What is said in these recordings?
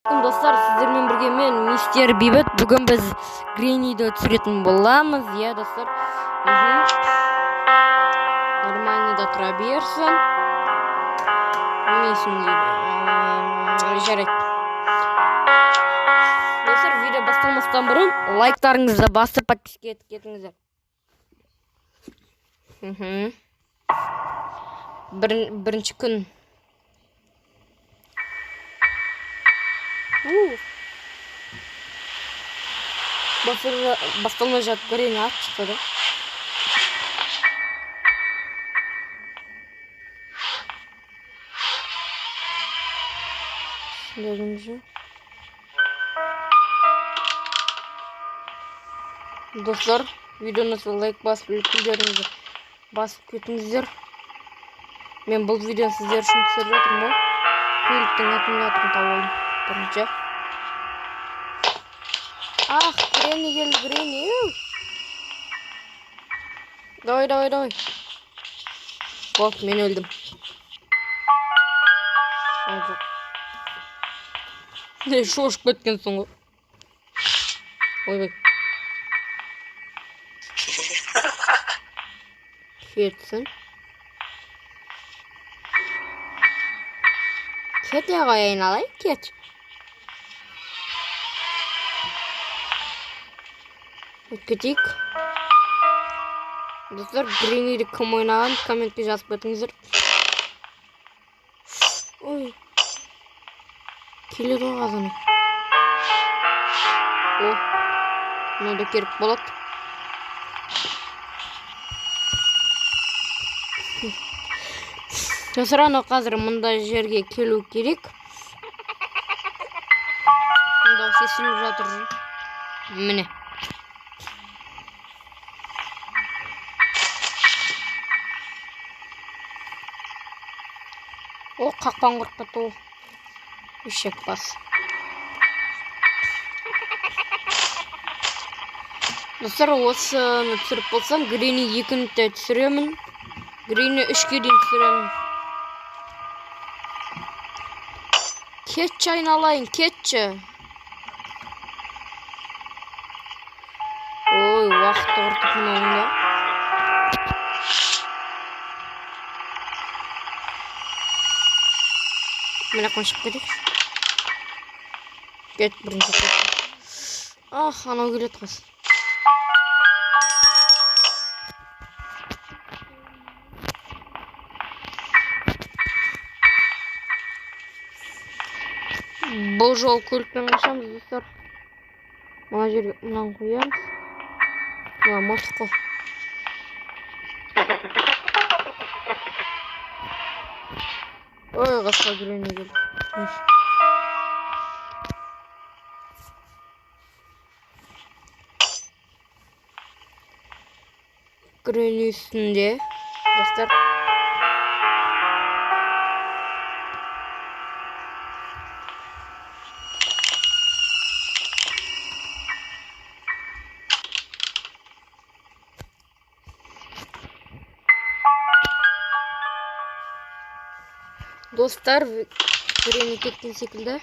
Достар, сіздермен бірге мен, мистер Бейбіт. Бүгін біз Гренниді түсіретін боламыз. Иә, достар. Нормально да тұра берсін. Дейді. Жарайды. Достар, видео басталмастан бұрын лайктарыңызды басып подписка етіп кетіңіздер. Бірінші күн. Басталмай жатып Гренни атып шықты да. Достар, видеоны лайк басып, үлкендеріңізді басып кетіңіздер. Мен бұл видеоны сіздер үшін түсіріп жатырмын ғой. Көліктің аккумуляторын тауып алдым бірінші. Ах, Гренни келді, Гренни. Давай, давай, давай. Болды, мен өлдім. Жоқ. Не, шошып кеткенсің ғой. Ойбай. Кетсін. Кете ғой айналайын, кет. Кетейік. Достар, Гренниді кім ойнаған, комментке жазып кетіңіздер. Ой. Келеді ғой қазаны. О, мынау да керек болады. Достар, анау қазір мұндай жерге келу керек. Дауыс естіліп жатыр. Міне. О, қақпан құрып кетті ол. Ешек бас. Достар, осыны түсіріп болсам, Гренни 2-ні де түсіремін. Гренни 3-ке дейін түсіремін. Кетші айналайын, кетші. Ой, уақытты құртып мынауың да. Мына шығып кетейікші. Кет, бірінші кет. Ах, анау келеді қыз. Бұл жол көлікпен қашамыз, достар. Мына жерге мынаны қоямыз. Мына мылтық қой. Ой, қасқа Гренни келді. Гренни үстінде, достар. Достар, Гренни кеткен секілді.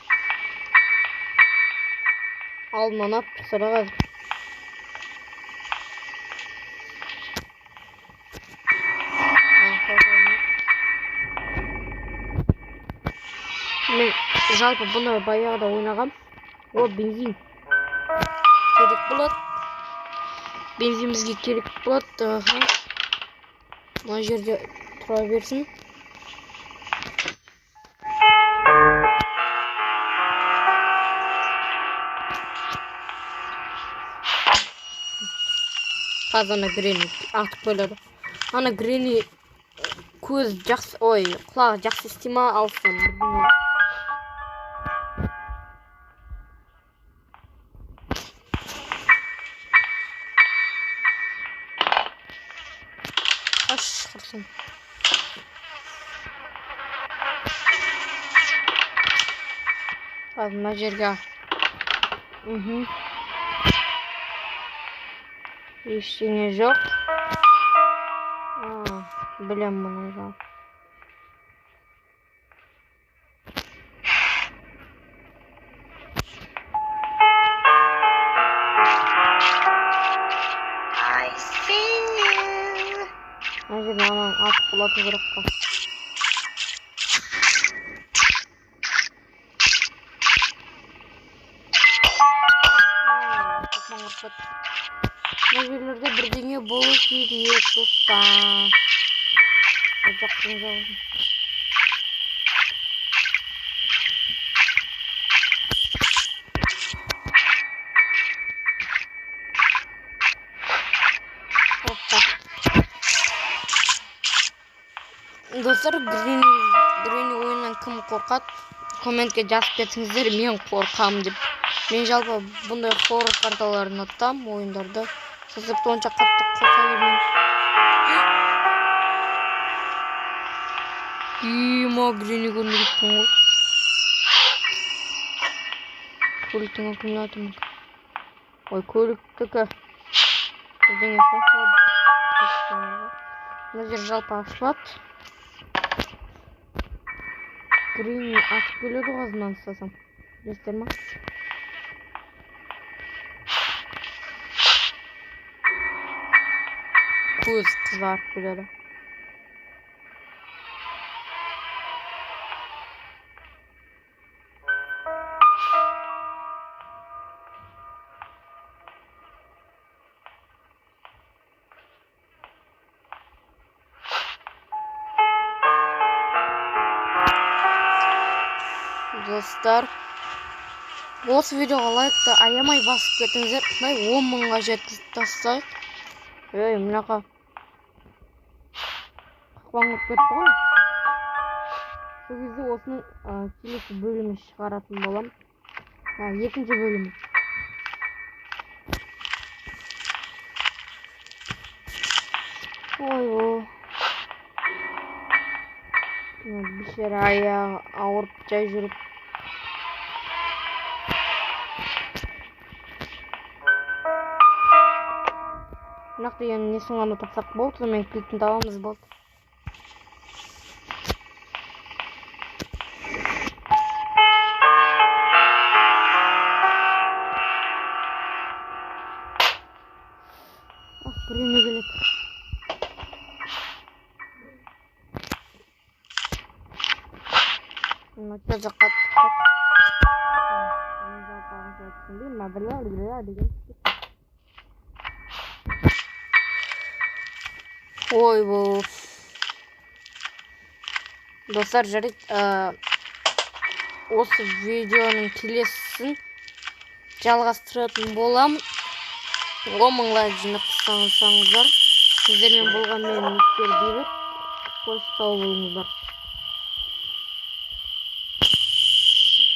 Алдынан атып тұрса да қазір. Мен жалпы бұны баяғыда ойнағам. О, бензин. Керек болады. Бензин бізге керек болады. Аха. Мына жерде тұра берсін. Қазір ана Гренни атып келеді. Ана Гренни көз жақсы, ой, құлағы жақсы ести ма алыстан. Қаш, құрсын. Қазір мына жерге. Ештеңе жоқ. Білем мұны жоқ. болатын керек қой. Мына жерлерде бірдеңе болу керек, достар. Бұл жақтың жауын. Опа. Достар, Гренни ойыннан кім қорқады? Комментке жазып кетіңіздер, мен қорқамын деп. Мен жалпы бұндай хоррор карталарын ұнатамын, ойындарды. Сол себепті онша қатты қорқа бермеймін. Ема, Гренни көрініп кеткен ғой. Көліктің аккумуляторы. Ой, көліктікі. Бірдеңе сол. Мына жер жалпы ашылады. Гренни атып келеді ғой азынан ұстасам. Білесіздер ма? Көз қызарып келеді. Достар, осы видеоға лайкты аямай басып кетіңіздер. Құдай 10 мыңға жеткізіп тастайық. Ей, мынақа қақпан болып кетті ғой. Сол кезде осының келесі бөлімін шығаратын боламын. Екінші бөлімі. Ой, о. Бейшара аяғы ауырып жай жүріп. Нақты енді несін ғана тапсақ болды, сонымен кілтін табамыз болды. Ах, біреуіне келеді. Мына жерде қатты қатты. Мен жалпы ағылшынша түсінбеймін, ма, бля, бля деген. Ой, бұл. Достар, жарайды, осы видеоның келесісін жалғастыратын боламын. 10 мың лайк жинап тастасаңыздар. Сіздермен болған мен Мистер Бибер. Қош сау болыңыздар.